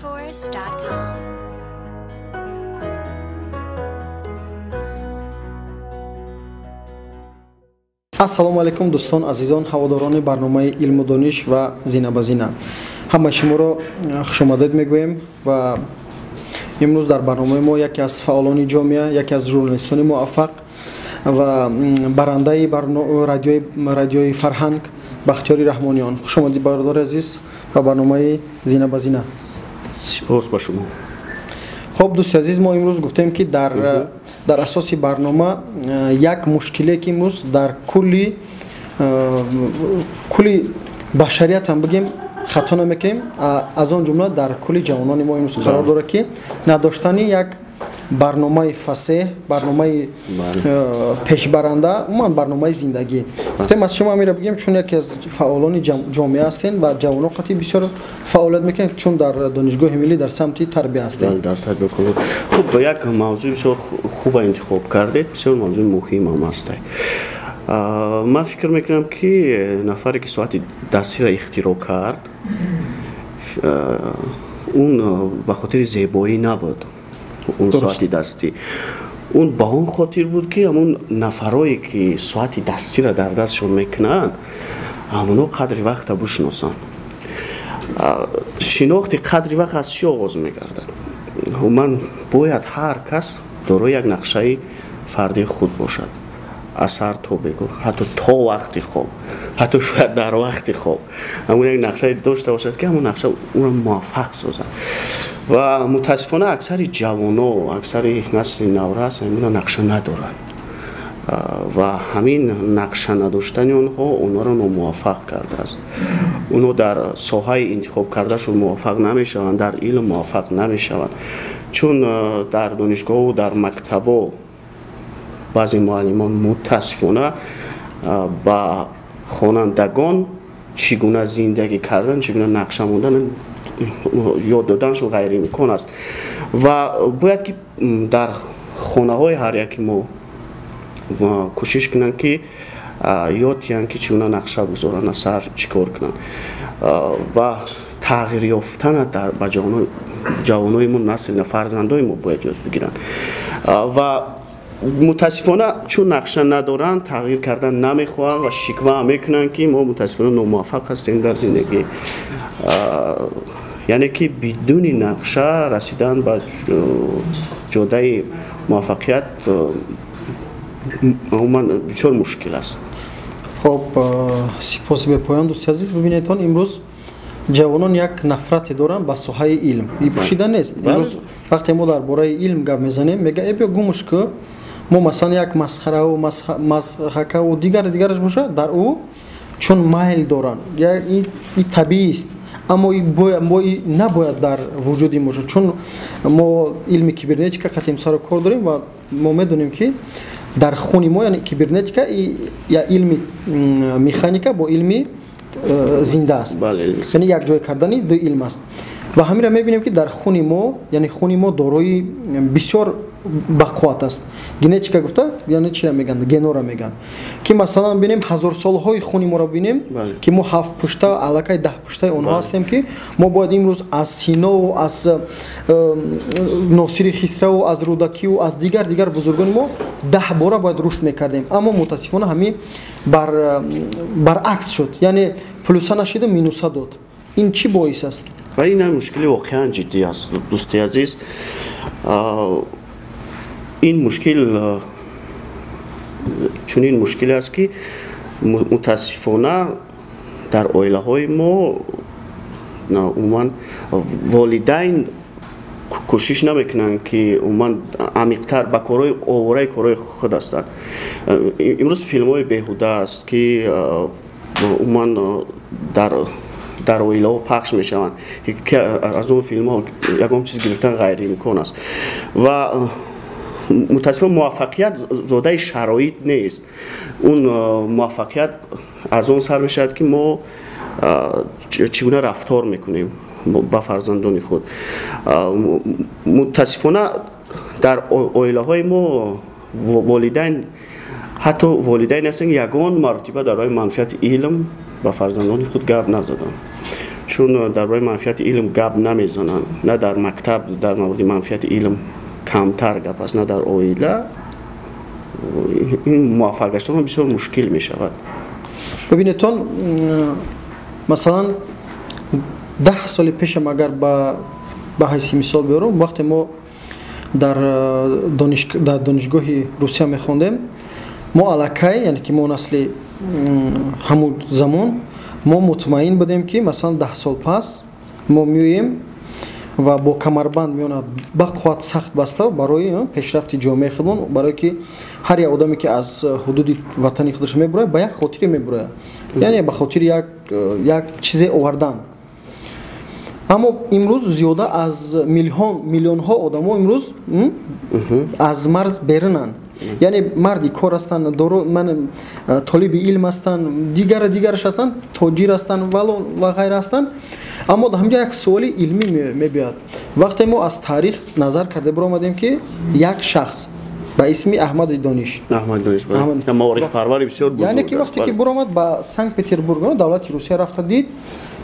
Learnforce.com. Ассалому алайкум дӯстон, азизон, ҳаводорони барномаи илму дониш ва зина ба зина. Ҳамаи шуморо хушомадед мегӯем ва имрӯз дар барномаи мо яке аз фаъолони ҷомеа, яке аз журналистони муваффақ ва барандаи радиои фарҳанг Бахтиёри Раҳмониён. Хушомадед бародари азиз ба барномаи зина ба зина. Сипос ба шумо. Хоб дӯсти азиз, мо имрӯз гуфтем ки дар асоси барнома як мушкиле ки имрӯз дар кулли башарият ҳам бигем хато намекунем, аз он ҷумла дар кулли ҷавонони мо имрӯз қарор дорад ки надоштани як барномаи фасеҳ, барномаи пешбаранда, умуман барномаи зиндагӣ. Гуфтем аз шумо амира бигем, чун яке аз фаъолони ҷомеа ҳастен ва ҷавонон қатъи бисёр фаъолият мекунед, чун дар Донишгоҳи миллӣ дар самти тарбия ҳастен. Дар тарбия. Хуб, як мавзӯи бисёр хуба интихоб кардед, бисёр мавзӯи муҳим ҳам аст. Ман фикр мекунам ки нафаре ки соати дастиро ихтироъ кард, он ба хотири зебоӣ набуд. Он соати дастӣ он ба он хотир буд ки ҳамон нафарое ки соати дастиро дар дастшон мекунанд, ҳамоно қадри вақта бишносанд. Шинохти қадри вақт аз чӣ оғоз мегардад? Умуман бояд ҳар кас дорои як нақшаи фардии худ бошад, аз сар то бегоҳ, ҳатто то вақти хоб, ҳатто шояд дар вақти хоб ҳамон як нақшае дошта бошад ки ҳамон нақша ӯро муваффақ созад. Ва мутаассифона аксари ҷавоно, аксари насли наврас ҳамина нақша надоранд ва ҳамин нақша надоштани онҳо онҳоро номуваффақ кардааст. Онҳо дар соҳаи интихоб кардашон муваффақ намешаванд, дар илм муваффақ намешаванд, чун дар донишгоҳу дар мактабо баъзе муаллимон мутаассифона ба хонандагон чӣ гуна зиндагӣ кардан, чӣ гуна нақша мондан ёд доданашон ғайриимкон аст. Ва бояд ки дар хонаҳои ҳар яки мо кӯшиш кунанд ки ёд диҳанд ки чӣ гуна нақша гузоранд, аз сар чӣ кор кунанд ва тағйир ёфтана ба ҷавонои мо, насли фарзандои мо бояд ёд бигиранд. Ва мутаассифона чун нақша надоранд, тағйир кардан намехоҳанд ва шиква мекунанд ки мо мутаассифона номуваффақ ҳастем дар зиндагӣ. Яъне ки бидуни нақша расидан ба ҷодаи муваффақият умуман бисёр мушкил аст. Хоб, сипоси бепоён дӯсти азиз. Бибинедтон, имрӯз ҷавонон як нафрате доранд ба соҳаи илм. И пӯшида нест. Имрӯз вақте мо дар бораи илм гап мезанем, мега э биё гумш ку, мо масалан як масхараву мазҳакаву дигар дигараш бошад, дар ӯ чун майл доранд, и табиист, аммо набояд дар вуҷуди мо бошад, чун мо илми кибернетика қатъи сару кор дорем ва мо медонем ки дар хуни мо, яъне кибернетика я илми механика бо илми зинда аст, яъне якҷоя кардани ду илм аст. Ва ҳаминро мебинем ки дар хуни мо, яъне хуни мо дорои бисёр бақувват аст. Генетика гуфта, яъне чиро мегӯянд? Генора мегӯянд. Ки масалан бинем ҳазорсолҳои хуни моро бинем, ки мо ҳафт пушта, аллакай 10 пуштаи онҳо ҳастем, ки мо бояд имрӯз аз Синову аз Носири Хисраву аз Рӯдакиву аз дигар бузургони мо 10 бора бояд рушд мекардем. Аммо мутаассифона ҳамин баръакс шуд, яъне плюса нашиду минуса дод. Ин чӣ боис аст? Ва ин мушкили воқеан ҷиддӣ аст, дӯсти азиз. Ин мушкил чунин мушкиле аст ки мутаассифона дар оилаҳои мо умуман волидайн кӯшиш намекунанд ки умуман амиқтар ба корҳои овораи корҳои худ ҳастанд. Имрӯз филмҳои беҳуда аст ки умуман дар оилаҳо пахш мешаванд, ки аз он филмҳо ягон чиз гирифтан ғайриимкон аст. Ва мутаассифона муваффақият зодаи шароит нест. Он муваффақият аз он сар мешавад ки мо чӣ гуна рафтор мекунем ба фарзандони худ. Мутаассифона дар оилаҳои мо волидайн, ҳатто волидайн ҳастанд, ягон маротиба дар роҳи манфиати илм ба фарзандони худ гап назаданд. Чун дар бораи манфиати илм гап намезананд, на дар мактаб дар мавриди манфиати илм камтар гап аст, на дар оила, ин муваффақ гаштан бисёр мушкил мешавад. Бибинедтон, масалан, 10 соли пешам агар ба ҳайси мисол биёрам, вақте мо дар донишгоҳи Русия мехондем, мо аллакай, яъне ки мо насли ҳамун замон, мо мутмаин будем, ки масалан 10 сол пас мо меоем ва бо камарбанд меона ба қувват сахт баста барои пешрафти ҷомеаи худмон, барое ки ҳар як одаме, ки аз ҳудуди ватани худаш мебурояд, ба як хотире мебурояд, яъне ба хотири як чизе овардан. Аммо имрӯз зиёда аз миллионҳо одамо имрӯз аз марз берунанд, яъне марди кор ҳастанд, ман толиби илм ҳастанд, дигара дигараш ҳастанд, тоҷир ҳастанд ва ғайра ҳастанд. Аммо дар ҳамҷо як суоли илмӣ мебиёяд. Вақте мо аз таърих назар карда биромадем, ки як шахс ба исми Аҳмади Дониш, маорифпарвари бисёр бузург, яъне ки вақте ки биромад ба Санкт Петербург, давлати Русия рафта дид,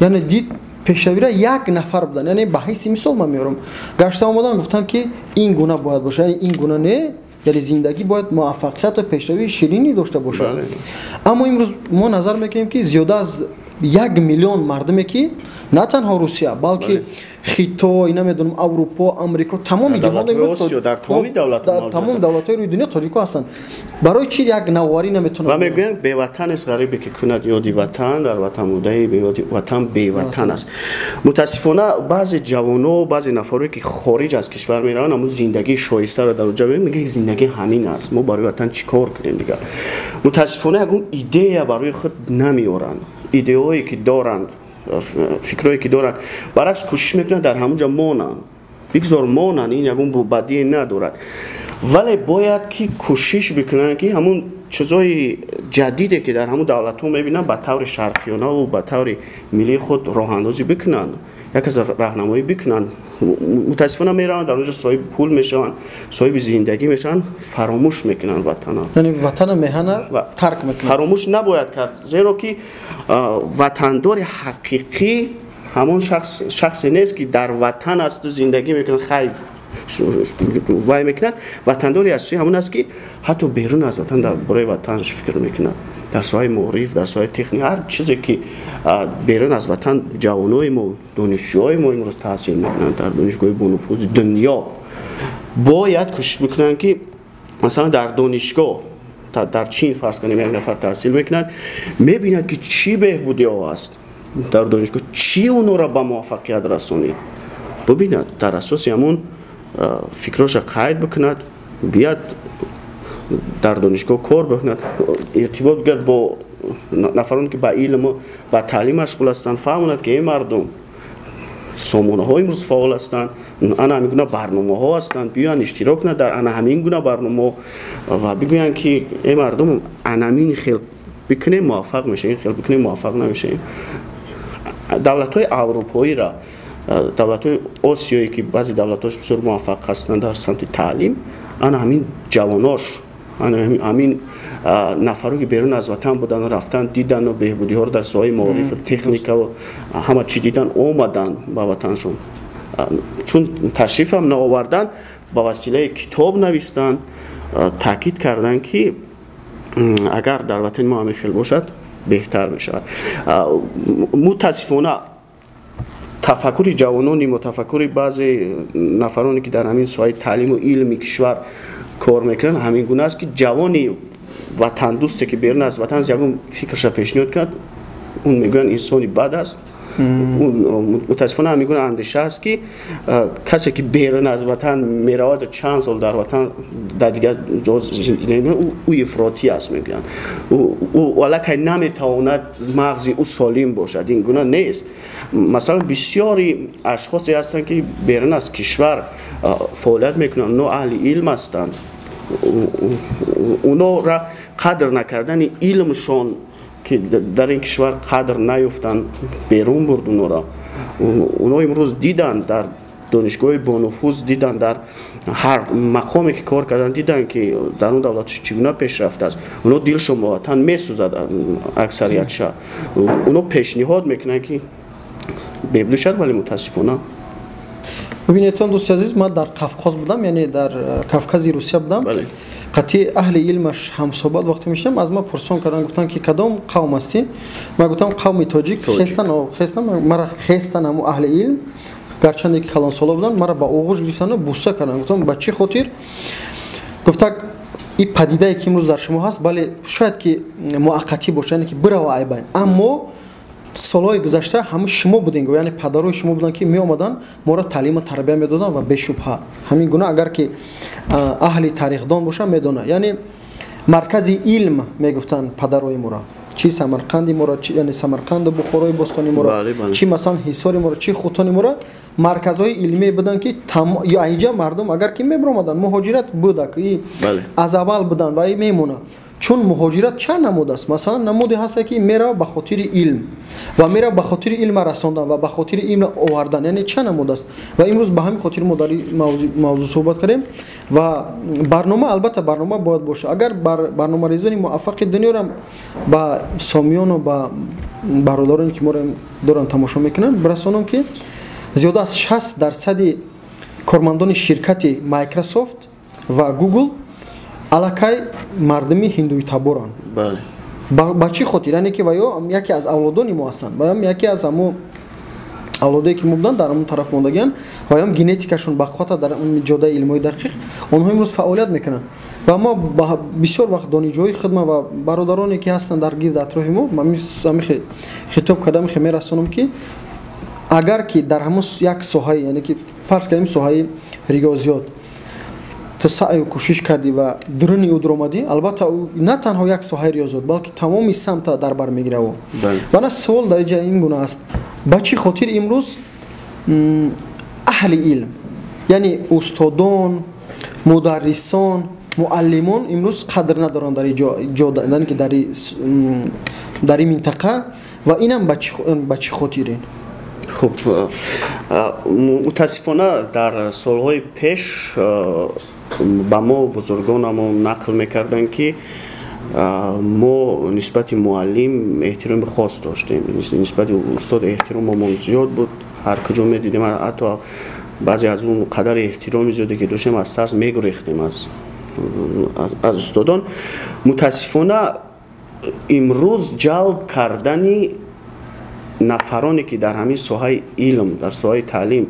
яъне дид пешравира як нафар будан, яъне ба ҳайси мисол ман меорам, гашта омадан гуфтанд, ки ин гуна бояд бошад, яъне ин гуна не, яъне зиндагӣ бояд муваффақият ва пешравии ширинӣ дошта бошад. Аммо имрӯз мо назар мекунем, ки зиёда аз 1 миллион мардуме, ки на танҳо Русия, балки Хитой, намедонам, Аврупо, Амрико, тамоми ҷаҳон имрӯз дар тамоми давлатҳои рӯи дунё тоҷикҳо ҳастанд. Барои чӣ як навоварӣ наметавонад? Ва мегӯянд, беватан аст ғарибе, ки кунад ёди ватан, дар ватан будаи беватан беватан аст. Мутаассифона, баъзе ҷавоно, баъзе нафаре, ки хориҷ аз кишвар мераванд, ҳамун зиндагии шоистаро дар онҷо мебинанд, мегӯянд, зиндагӣ ҳамин аст, мо барои ватан чӣ кор кунем дигар? Мутаассифона, ягон идея барои худ намеоранд. Идеяҳое ки доранд, фикрҳое ки доранд, баръакс кӯшиш мекунанд дар ҳамун ҷо монанд. Бигзор монанд, ин ягон бадие надорад, вале бояд ки кӯшиш бикунанд, ки ҳамун чизҳои ҷадиде, ки дар ҳамун давлатҳо мебинанд, ба таври шарқиёнаву ба таври миллии худ роҳандозӣ бикунанд, як аз раҳнамоӣ бикунанд. Мутаассифона, мераванд дар онҷо, соҳиби пул мешаванд, соҳиби зиндагӣ мешаванд, фаромӯш мекунанд ватана. Яъне ватана, меҳана тарк мекунанд. Фаромӯш набояд кард, зеро ки ватандори ҳақиқӣ ҳамон шахсе нест, ки дар ватан асту зиндагӣ мекунад, хайр вай мекунад. Ватандори асосӣ ҳамон аст, ки ҳатто берун аз ватан дар бораи ватанаш фикр мекунад, дар соҳаи маориф, дар соҳаи техника, ҳар чизе ки берун аз ватан ҷавонои мо, донишҷӯҳои мо имрӯз таҳсил мекунанд дар донишгоҳи бонуфузи дунё, бояд кӯшиш бикунанд, ки масалан дар донишгоҳ дар Чин, фарз кунем, як нафар таҳсил мекунад, мебинад, ки чӣ беҳбудиҳо аст дар донишгоҳ, чӣ онҳоро ба муваффақият расонид, бибинад, дар асоси ҳамун фикроша қайд бикунад, биёд дар донишгоҳ кор бикунад, иртибот бигирад бо нафароне, ки ба илму ба таълим машғул ҳастанд, фаҳмонад, ки эй мардум, сомонаҳо имрӯз фаъол ҳастанд, ана ҳамин гуна барномаҳо ҳастанд, биёянд иштирок кунанд дар ана ҳамин гуна барномаҳо ва бигӯянд, ки эй мардум, анамин хел бикунем, муваффақ мешавем, ин хел бикунем, муваффақ намешавем. Давлатҳои аврупоиро, давлатҳои осиёе, ки баъзе давлатҳош бисёр муваффақ ҳастанд дар самти таълим, ана ҳамин ҷавонош, ҳамин нафаро, ки берун аз ватан будан, рафтан, дидану беҳбудиҳоро дар соҳаи маорифу техникаву ҳама чӣ дидан, омаданд ба ватаншон, чун ташрифам наовардан, ба василаи китоб навистанд, таъкид карданд, ки агар дар ватани мо ҳамин хел бошад, беҳтар мешавад. Мутаассифона, тафаккури ҷавонони мо, тафаккури баъзе нафароне, ки дар ҳамин соҳаи таълиму илми кишвар кор мекунанд, ҳамин гуна аст, ки ҷавони ватандӯсте, ки берун аз ватан ягон фикраша пешниҳод кунад, он мегӯянд, инсони бад аст. Мутаассифона, ҳамин гуна андеша аст, ки касе, ки берун аз ватан меравад, чанд сол дар ватан, дар дигар ҷо, ӯ ифротӣ аст, мегӯянд, ӯ аллакай наметавонад мағзи ӯ солим бошад. Ин гуна нест. Масалан, бисёри ашхосе ҳастанд, ки берун аз кишвар фаъолият мекунанд, онҳо аҳли илм ҳастанд. Онҳоро қадр накардани илмшон, ки дар ин кишвар қадр наёфтанд, берун бурд онҳоро. Онҳо имрӯз диданд, дар донишгоҳи бонуфуз диданд, дар ҳар мақоме, ки кор карданд, диданд, ки дар он давлат чӣ гуна пешрафт аст. Онҳо дилшон ба ватан месӯзад аксариятша. Онҳо пешниҳод мекунанд, ки беҳбудӣ шавад, вале мутаассифона. Бибинедтон, дӯсти азиз, ман дар Қавқоз будам, яъне дар Кавкази Русия будам. Қатъи аҳли илмаш ҳамсӯҳбат вақте мешудам, аз ман пурсон карданд, гуфтанд, ки кадом қавм ҳастӣ? Ман гуфтам, қавми тоҷик. Хестан мара, хестан ҳамун аҳли илм, гарчанде ки калонсола буданд, мара ба оғӯш гирифтану буса карданд. Гуфтам, ба чӣ хотир? Гуфта, и падидае ки имрӯз дар шумо ҳаст, бале, шояд ки муваққатӣ бошад, яъне ки бирава айбайн, аммо солҳои гузашта ҳама шумо будем, яъне падарои шумо буданд, ки меомаданд, моро таълиму тарбия медоданд. Ва бешубҳа ҳамин гуна, агар ки аҳли тарихдон бошад, медонад, яъне маркази илм мегуфтанд падарои моро, чи Самарқанди моро, яъне Самарқанду Бухорои бостони моро, чи масалан Ҳисори моро, чи Хутони моро, марказҳои илмие буданд, ки инҷа мардум агар ки мебиромаданд, муҳоҷират буда, аз аввал буданд ва мемонад. Чун муҳоҷират чанд намуд аст. Масалан, намуде ҳаста, ки мерава ба хотири илм ва мерава ба хотири илма расондан ва ба хотири илм овардан, яъне чанд намуд аст. Ва имрӯз ба ҳамин хотир мо дар ин мавзӯъ суҳбат кардем. Ва барнома, албатта, барнома бояд бошад. Агар барномарезони муваффақи дунёро ба сомиёну ба бародароне, ки моро доранд тамошо мекунанд, бирасонам, ки зиёда аз 60% кормандони ширкати Microsoft ва Google аллакай мардуми ҳиндуитаборанд. Ба чӣ хотир? Яъне ки ваё яке аз авлодони мо ҳастанд, ваём яке аз ҳамо авлодое, ки мо буданд, дар ҳамон тараф мондагианд, ваём генетикашон бақвата дар ҷодаи илмҳои дақиқ, онҳо имрӯз фаъолият мекунанд. Ва мо бисёр вақт донишҷӯи хидма ва бародароне, ки ҳастанд дар гирди атрофи мо, ҳамихе хитоб карда мехе мерасонам, ки агар ки дар ҳамон як соҳаи, яъне ки фарз кардем, соҳаи риёзиёт ту саъю кӯшиш кардӣ ва дуруни ӯ дуромадӣ, албатта, ӯ на танҳо як соҳаи риёзиёт, балки тамоми самта дар бар мегирад ӯ. Ва на суол дар инҷа ин гуна аст: ба чӣ хотир имрӯз аҳли илм, яъне устодон, мударрисон, муаллимон имрӯз қадр надоранд дар ҷо, ки дар ин минтақа? Ва инам ба чӣ хотир ин? Хуб, мутаассифона, дар солҳои пеш ба мо бузургонамон нақл мекарданд, ки мо нисбати муаллим эҳтироми хос доштем, нисбати устод эҳтиромамон зиёд буд. Ҳар куҷо медидем, ҳатто баъзе аз он қадари эҳтироми зиёде ки доштем, аз тарс мегурехтем аз устодон. Мутаассифона, имрӯз ҷалб кардани нафароне, ки дар ҳамин соҳаи илм, дар соҳаи таълим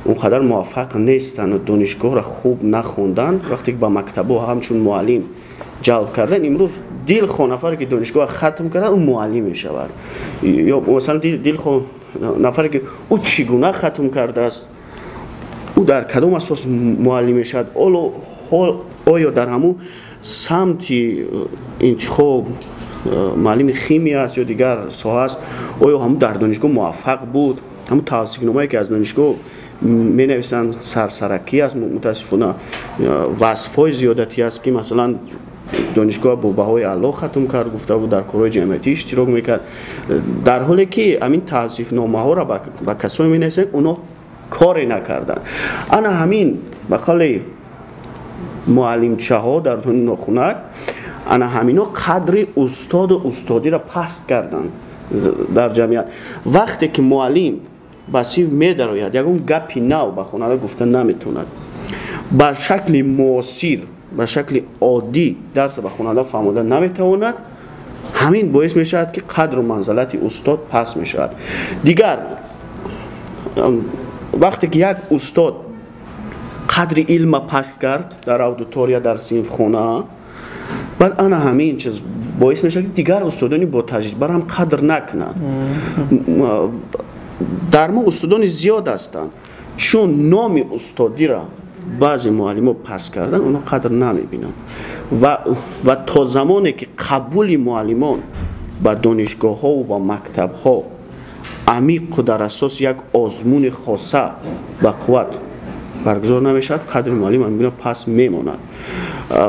он қадар муваффақ нестанду донишгоҳро хуб нахонданд, вақте ки ба мактабҳо ҳамчун муаллим ҷалб кардан, имрӯз дилхоҳ нафаре, ки донишгоҳ хатм карда, ӯ муаллим мешавад, ё масалан дилхоҳ нафаре, ки ӯ чӣ гуна хатм кардааст, ӯ дар кадом асос муаллим мешавад? Оё дар ҳамун самти интихоб, муаллими химия аст ё дигар соҳа аст, оё ҳамун дар донишгоҳ муваффақ буд? Ҳамун тавсифномае, ки аз донишгоҳ менависанд, сарсаракӣ аст. Мутаассифона, васфҳои зиёдатӣ аст, ки масалан донишгоҳ бо баҳои аъло хатм кард гуфтаву дар корҳои ҷамъиятӣ иштирок мекард, дар ҳоле ки ҳамин тавсифномаҳоро ба касое менависанд, онҳо коре накарданд. Ана ҳамин, ба қавли муаллимчаҳо дар нохунак, ана ҳамино қадри устоду устодиро паст карданд дар ҷамъият. Вақте ки муаллим ба синф медарояд, ягон гапи нав ба хонанда гуфта наметавонад, ба шакли муосир, ба шакли оддӣ дарса ба хонанда фаҳмода наметавонад, ҳамин боис мешавад, ки қадру манзалати устод паст мешавад. Дигар вақте ки як устод қадри илма паст кард дар аудитория, дар синфхона, баъд ана ҳамин чиз боис мешавад, ки дигар устодони бо таҷрибарам қадр накунанд. Дар мо устодони зиёд ҳастанд, чун номи устодиро баъзе муаллимо паст кардан, онҳо қадр намебинанд. Ва то замоне ки қабули муаллимон ба донишгоҳҳову ба мактабҳо амиқу дар асоси як озмуни хоса ба қувват баргузор намешавад, қадри муаллим ҳамгуна паст мемонад.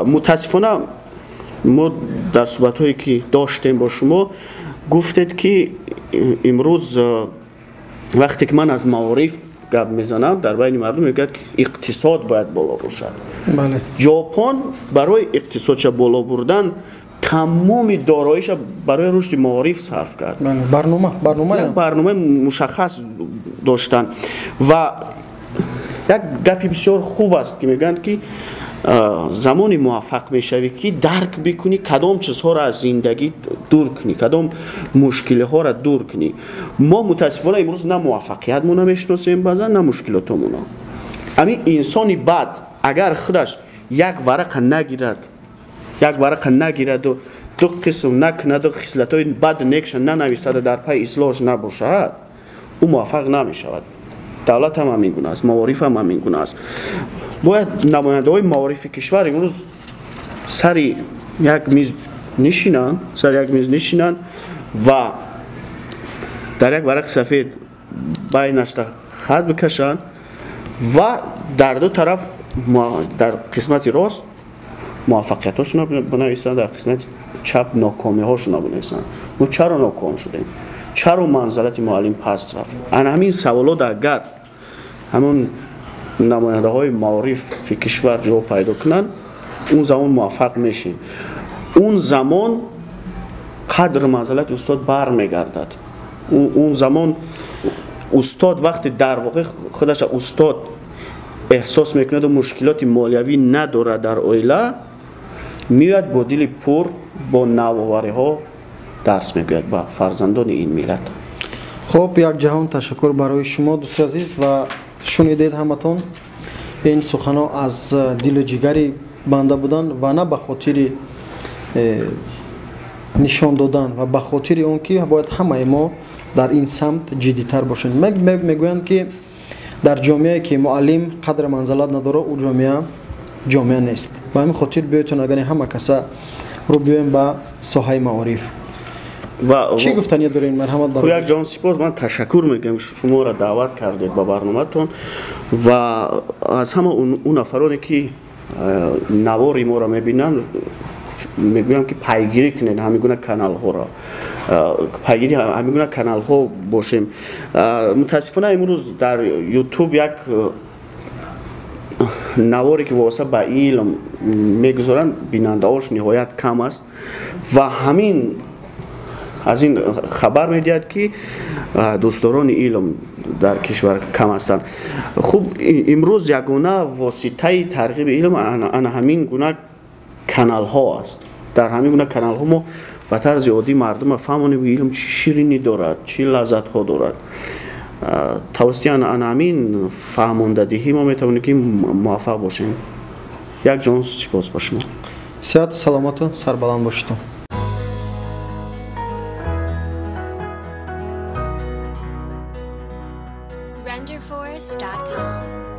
Мутаассифона, мо дар суҳбатҳое, ки доштем бо шумо, гуфтед, ки имрӯз вақте ки ман аз маориф гап мезанам, дар байни мардум мегӯяд, ки иқтисод бояд боло бошад. Ҷопон барои иқтисодша боло бурдан Тамоми дороиша барои рушди маориф сарф кард. Барномаи мушаххас доштанд. Ва як гапи бисёр хуб аст, ки мегӯянд, ки замоне муваффақ мешавӣ, ки дарк бикунӣ кадом чизҳоро аз зиндагӣ дур кунӣ, кадом мушкилиҳоро дур кунӣ. Мо мутаассифона имрӯз на муваффақиятмонро мешиносем баъзан, на мушкилотомонро. Ҳамин инсони бад агар худаш як варақа нагирад, як варақа нагираду ду қисм накунаду хислатҳои баду некша нанависаду дар пайи ислоҳш набошад, ӯ муваффақ намешавад. Давлат ҳам ҳамин гуна аст, маориф ҳам ҳамин гуна аст. Бояд намояндаҳои маорифи кишвар имрӯз сари як миз нишинанд, сари як миз нишинанд ва дар як варақи сафед байнашта хат бикашанд ва дар ду тараф, дар қисмати рост муваффақиятҳошонро бинависанд, дар қисмати чап нокомиҳошонро бинависанд. Мо чаро ноком шудем? Чаро манзалати муаллим паст рафт? Ана ҳамин саволот агар ҳамон намояндаҳои маорифи кишвар ҷавоб пайдо кунанд, он замон муваффақ мешем. Он замон қадру манзалати устод бармегардад. Он замон устод вақте дар воқеъ худаша устод эҳсос мекунаду мушкилоти молиявӣ надорад дар оила, меояд бо дили пур, бо навовариҳо дарс мегӯяд ба фарзандони ин миллат. Хуб, як ҷаҳон ташаккур барои шумо, дӯсти азиз, ва шунидед ҳаматон ин суханҳо аз дилу ҷигари банда буданд ва на ба хотири нишон додан ва ба хотири он ки бояд ҳамаи мо дар ин самт ҷиддитар бошем. Мегӯянд, ки дар ҷомеае ки муаллим қадр манзалат надорад, ӯ ҷомеа нест. Ба ҳамин хотир биёйтон агар ҳама каса рӯ биёем ба соҳаи маориф. Чӣ гуфтание дорем? Марҳамат. Хуб, як ҷаҳон сипос. Ман ташаккур мекунам, шуморо даъват кардед ба барноматон ва аз ҳама он нафароне ки навори моро мебинанд, мегӯям ки пайгирӣ кунед ҳамин гуна каналҳоро, пайгирӣ ҳамин гуна каналҳо бошем. Мутаассифона имрӯз дар ютуб як наворе ки вобаста ба илм мегузоранд, бинандаҳош ниҳоят кам аст ва ҳамин аз ин хабар медиҳад, ки дӯстдорони илм дар кишвар кам ҳастанд. Хуб, имрӯз ягона воситаи тарғиби илм ана ҳамин гуна каналҳо аст. Дар ҳамин гуна каналҳо мо ба тарзи оддӣ мардумро фаҳмонем, ки илм чӣ ширинӣ дорад, чӣ лаззатҳо дорад. Тавассути ана ҳамин фаҳмондадиҳӣ мо метавонем, ки муваффақ бошем. Як ҷон сипос ба шумо. Сиҳату саломату сарбаланд бошед. Renderforest.com.